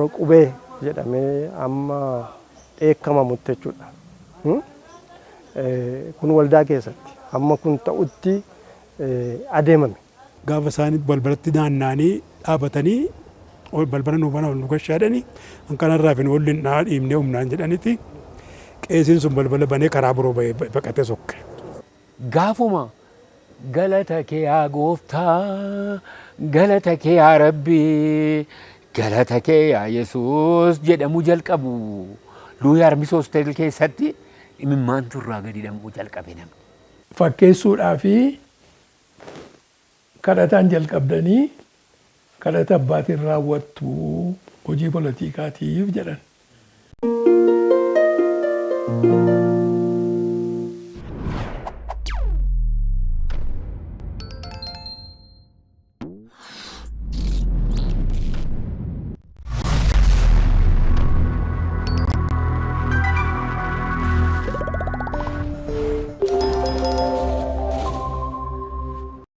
Hora Qubee jedhamee amma dheekkamamutti jechuudha. Kun waldaa keessatti hamma kun ta'utti adeemame. Gaafa isaan balbalatti naanna'anii dhaabatanii balbala nuu banaa ol nu gashaa jedhanii an kanarraa fi ol hin dhiibnee humnaan jedhaniiti qeesiin sun balbala banee karaa biroo bahee baqatee sokke. Gaafuma galata kee yaa gooftaa, galata kee yaa Rabbii, galata kee yaa Yesuus jedhamu jalqabu Luuyi Armis Hoostel keessatti imimmaantu irraa gadi dham'uu jalqabe namni. Fakkeessuudhaa fi kadhataan jalqabdanii kadhata abbaatiin raawwattu hojii polotiikaatiif jedhan.